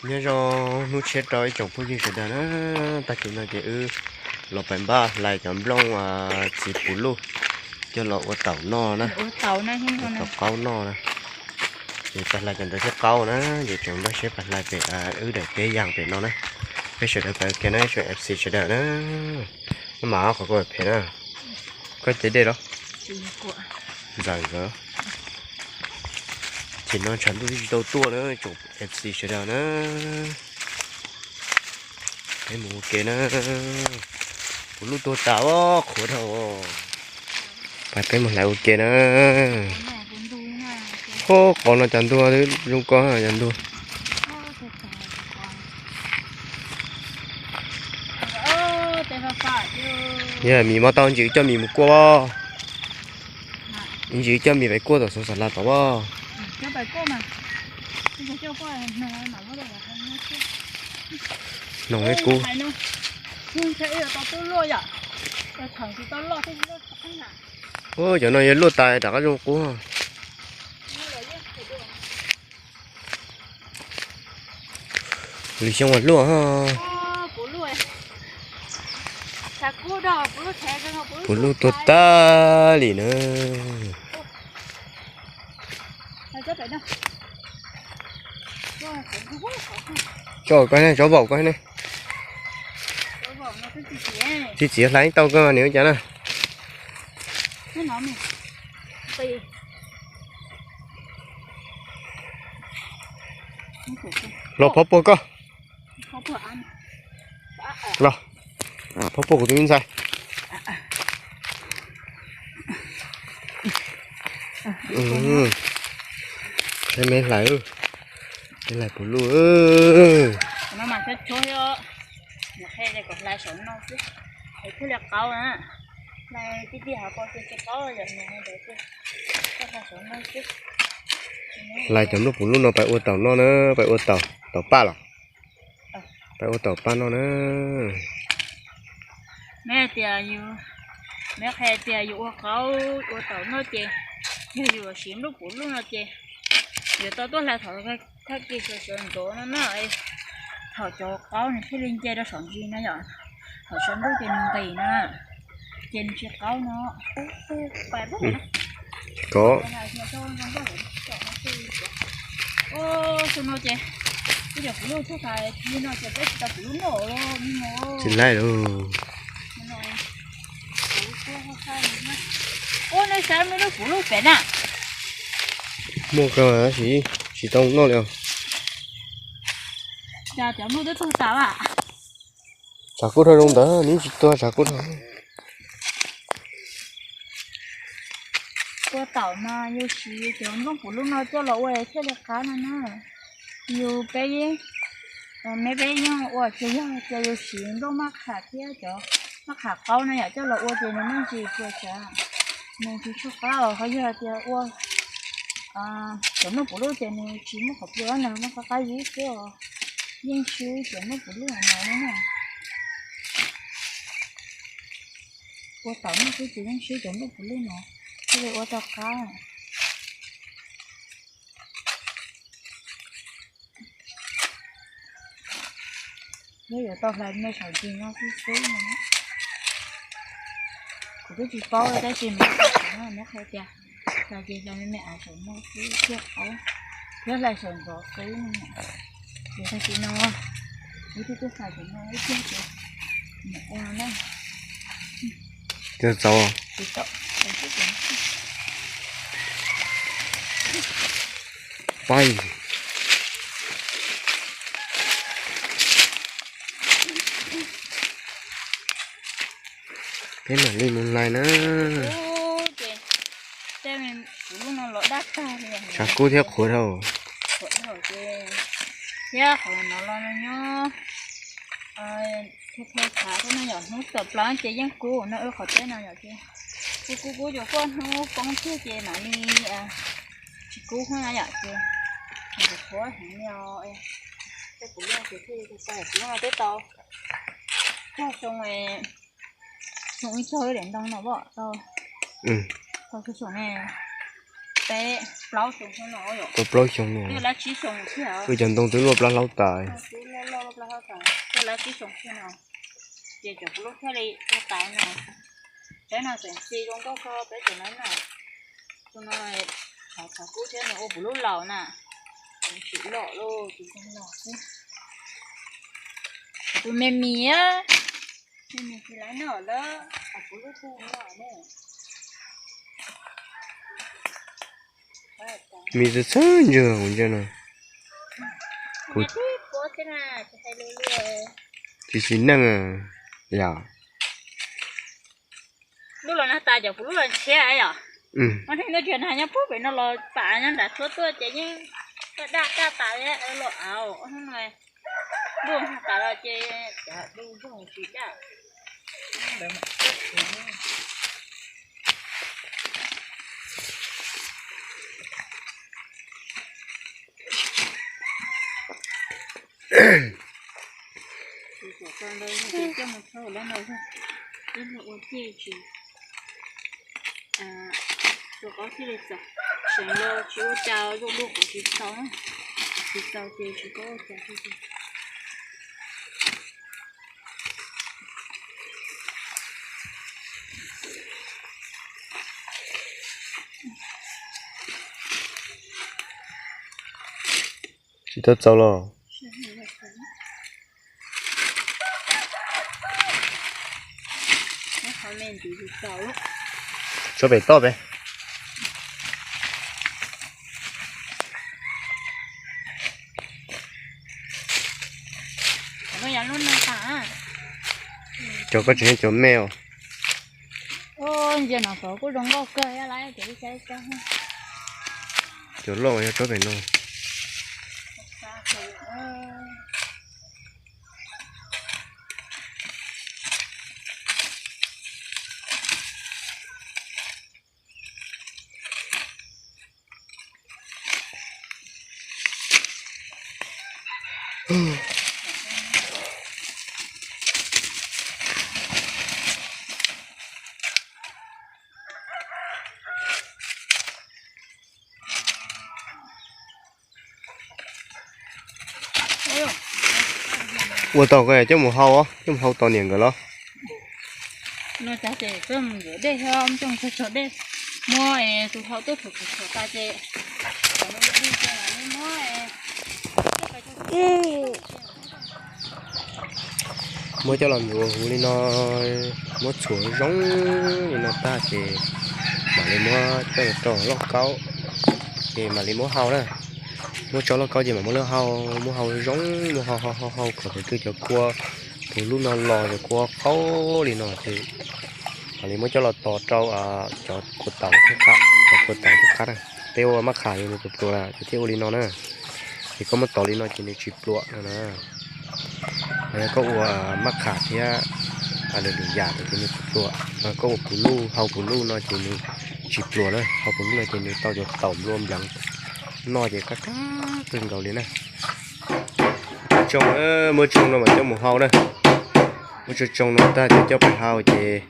Nyob zoo hnub tshiab rau ib tsoom phooj ywg sawv daws na. Tag kis no ces wb los pais npaj hlais cov nplooj txiv puv luj coj los ua taum noj na. Ua taum qaub noj na. Ces pais hlais cov ntawd thiab qaub na, ces tseem npaj siab pais hlais pem wb daim teb yas pem no na. Peb sawv daws pais ua ke na, tsoom F C sawv daws na. Maj mam qhov koj phem na. Koj cev dej los? Ntxawm ntxawm. Ces no tshav ntuj twb tsis tau tuaj na, tsoom F C sawv daws na. Peb mus ua ke na. Puv luj tuag tas os, qhuav dhau. Pais peb mus hlais ua ke na. Ho qhov no cas ntuag twb zoo ko cas ntuag. Yog mis mob tau ntsis coj mis mus kuaj os. Ntsis coj mis pais kuaj tom xov xas las tod os. Noog ib kub. Ua cov no yog luaj tas rov qab zoo qub. Lwm xyoo mas luaj. Puv luj tuag tag li na. Tso koj ne, tso vaum koj ne. Txiv txiv hlais tau koj niam ua cas na. Los pov puag koj. Los pov puag kuv tus me ntxhais. Me hlais, me hlais puv luj. Hlais cov nplooj puv luj no pais ua taum noj na, pais ua taum, taum paj los? Pais ua taum paj noj na. Neb tias, neb qhia tias yus ua qaub ua taum noj ces yog yus siv nplooj puv luj no ces yuav tau tuaj hlais thaum thaj kis sawv sawv ntxov no na. Thaum cov qaub nws thiaj li nce rau saum ntsis na yom. Thaum sawv ntuj ces nws nqis na, ces nws tsis qaub no. Tsis kov. Tsis laij lauj. Ua nej saib lub puv luj pem na. Muaj kawg tab sis tsis tau noj li os. Cas cov nplooj twb tuag tas lawm. Tshav kub dhau zoo ntawd nws tsis tuag tshav kub dhau. Ua taum mas yus siv cov nplooj puv luj no coj los ua thiaj li qab no na. Yus peb, me peb yeej ua tsis yog tias yus siv nplooj maj qham thiab cov maj qham qaub no yom coj los ua ces nws muaj ntsis plua tshav, nws tsis tshua qab os. Qhov yog tias ua cov nplooj puv luj ces nws tsis muaj qhov plua na, muaj qab qab zib xwb os. Yeej swb cov nplooj puv luj no na. Ua taum noj xwb ces yeej swb cov nplooj puv luj no, thiaj li ua tau qab. Neb yuav tau hlais me saum ntsis no xwb xwb no. Kuv twb tsis paub tab sis me, neb qhia tias hlais ces hlais me me av saum no xwb thiaj qaub, thiab hlais saum ntxov xwb no. Ces tag kis no ib tug twb hlais ces no ib tiag ces ua na. Txaus. Paib. Peb mam li mus hlais na. Tshav kub thiab qhuav dhau. Thiab qhov no los no nyob, thiab tshav kub no yom, hnub tawm plaws ces yeej kub no, wb qhov teb no yom ces kub kub kub ces koj hnub poob tiag ces mam li tsis kub no yom ces qhuav heev li os. Tej kuv luaj ces thiaj li tau, kuv luaj no twb tau cog xyoo, xyoo ib tog daim ntoo no pom tau, tau xyoo ne. Tau plaub xyoo no, wb cov ntoo twb luaj plab hlaub tas. Ces cov kuv lub thiaj li ua tas no. Peb no tseem txi zoo nkauj kawg peb cov no na. Tus no thov kub thiab nws ua kuv lub laus na. Tseem tsis loj lauj, tus zoo nkaus xwb. Tus me mis, me mis tsis laiv noj lawm, kuv lub tug noj ne. Mis txawj txawj ntswg kuv ntsia no. Kuv tsis xis neej yom. Lub los nag tas cov kuv lub los ntshiab yom. Muaj neeg tuaj tsuag nag nyob puag pem no los tas nyob nram tshuab tuaj ces yeej daj daj tas li los au. Hnub no lub nag tas los ces cov du zog tsis daj. Coj mus thauj lawm no, ib hnub ua ciaj tsis, tus qaub thiaj li txaus. Seem los tsis ua cas, zoo dua qhov tsis txaus, tsis txaus ces tsis paub ua cas thiab. Tsis tau txaus los? Tso pem toj pem. Cov koj tseem yog cov me os. Ntsia no kuj zoo nkauj kawg, cov loj yog tsob pem no. Ua tau koj coj mus hau, coj mus hau tos niam nkawd los? Muab tus hau tuaj thuam thuam tas ces muab coj los mus huv li no, muab txhuam zoo li no tag ces mam li muab coj los rau lauj kaub, ces mam li muab hau na. Muab tso lauj kaub ces mam muab lawv hau, muab hau zoo, muab hau hau hau hau kom thaum twg cov kua puv lub no los, cov kua qaub li no ces mam li muab coj los tos rau cov kua taum thiab qab, cov kua taum thiab qab na. Peb ua maj qham ces nws pluas pluas na, ces thiaj ua li no na. Ces koj muab tos li no ces nws tsis pluas no na. Ho yog koj ua maj qham thiab lwm lwm yam ces nws pluas. Ho koj ua puv luj, hau puv luj no ces nws tsis pluas na, hau puv luj no ces nws tau cov taum nplua npleev noj ces qab qab kawg nkaus li na. Tsoo, muab tsoo no mas coj mus hau na. Muab tsoo tsoo no tag ces coj pem hau ces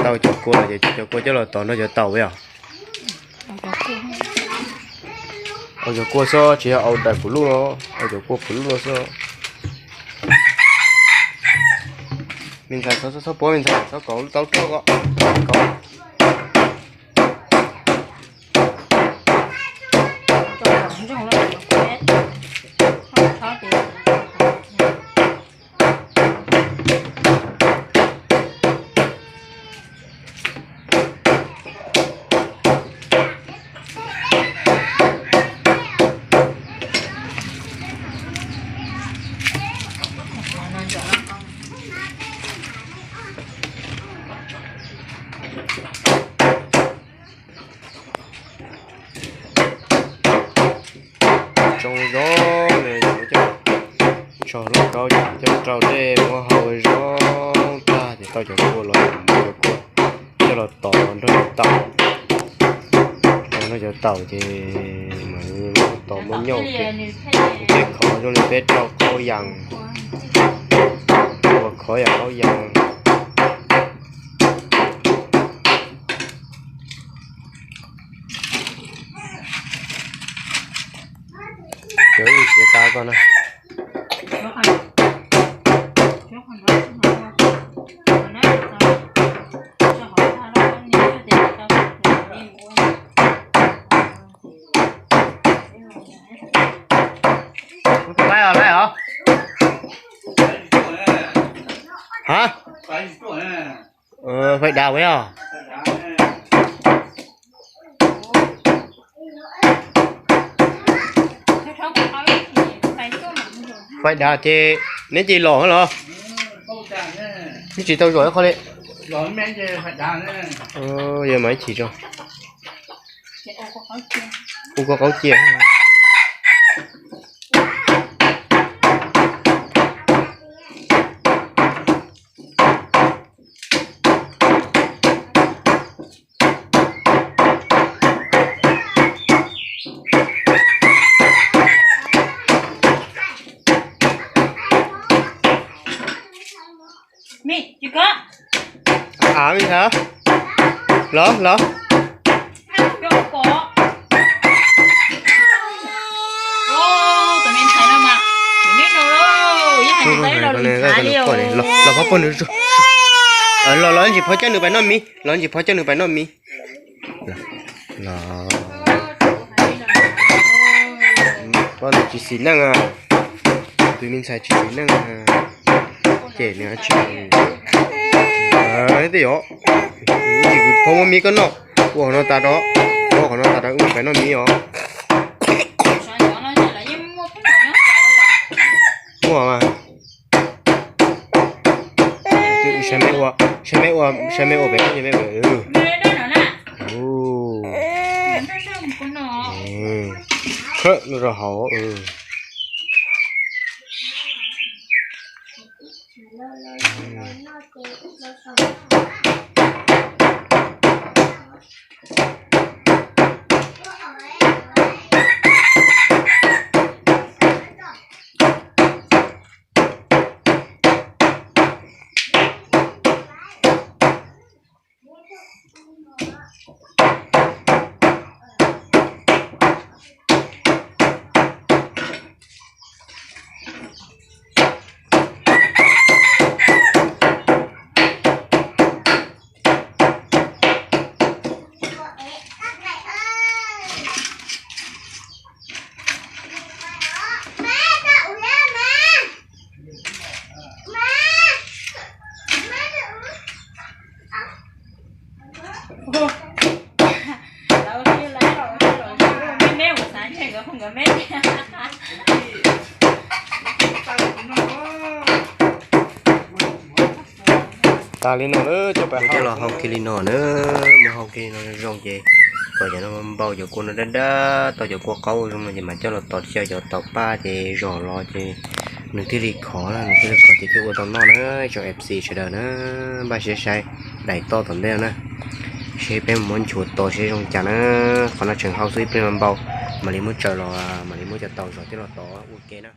tau cov kua no ces cov kua coj los tos nrog cov taum yom. Au cov kua xwb, tsis yog au daim puv luj no, au cov kua puv luj no xwb. Me ntxhais txhob, txhob puab me ntxhais, txhob kov lub taub roj ko. Tsoo zoo, tso lauj kaub ces coj rau dej muab hau zoo tag ces tau cov kua los, muab cov kua coj los tos nrog cov taum. Tos nrog cov taum ces mam li muab tos muab nyauj, tej khov zoo li peb rau qaub yas, ua khov yam qaub yas. tas koj na. Laij os, laij os. Ha? Faib dav ua os. Faib dav ces neb ces los los. Neb tsis tau zom ib qho li. Yog mas ib chim tso. Ua kua qaub cia. Av, me ntxhais, los los. Los pab poj nws, los los ntsis phov coj nws pais noj mis, los ntsis phov coj nws pais noj mis. Los, poj nws tsis xis neej, tus me ntxhais tsis xis neej, ces nws tsis, tej yom, phov muab mis koj noj, ua qhov no tas rau, ua qhov no tas rau wb mus pais noj mis os. Muaj mas. Saib me ua, saib me ua, saib me ua pem, saib me ua pem. Khawb no rau hauv. Tas li no na, coj pais coj los hau kiag li no na, mus hau kiag li no zoo ces kom cov no npau cov kua no dab dab tau cov kua qaub zoo no ces mam coj los tos xyaw cov taus paj ces zom los ces nws thiaj li khov na, nws thiaj li khov ces thiaj ua tau noj na, tsoom F C sawv daws na, npaj siab saib daim toj tom ntej na, seb peb muab nchuav tos seb zoo cas na, qhov no tseem hau xwb ib pliag no npau, mam li muab tsaws los mam li muab cov taus zom thiab los tos ua ke na.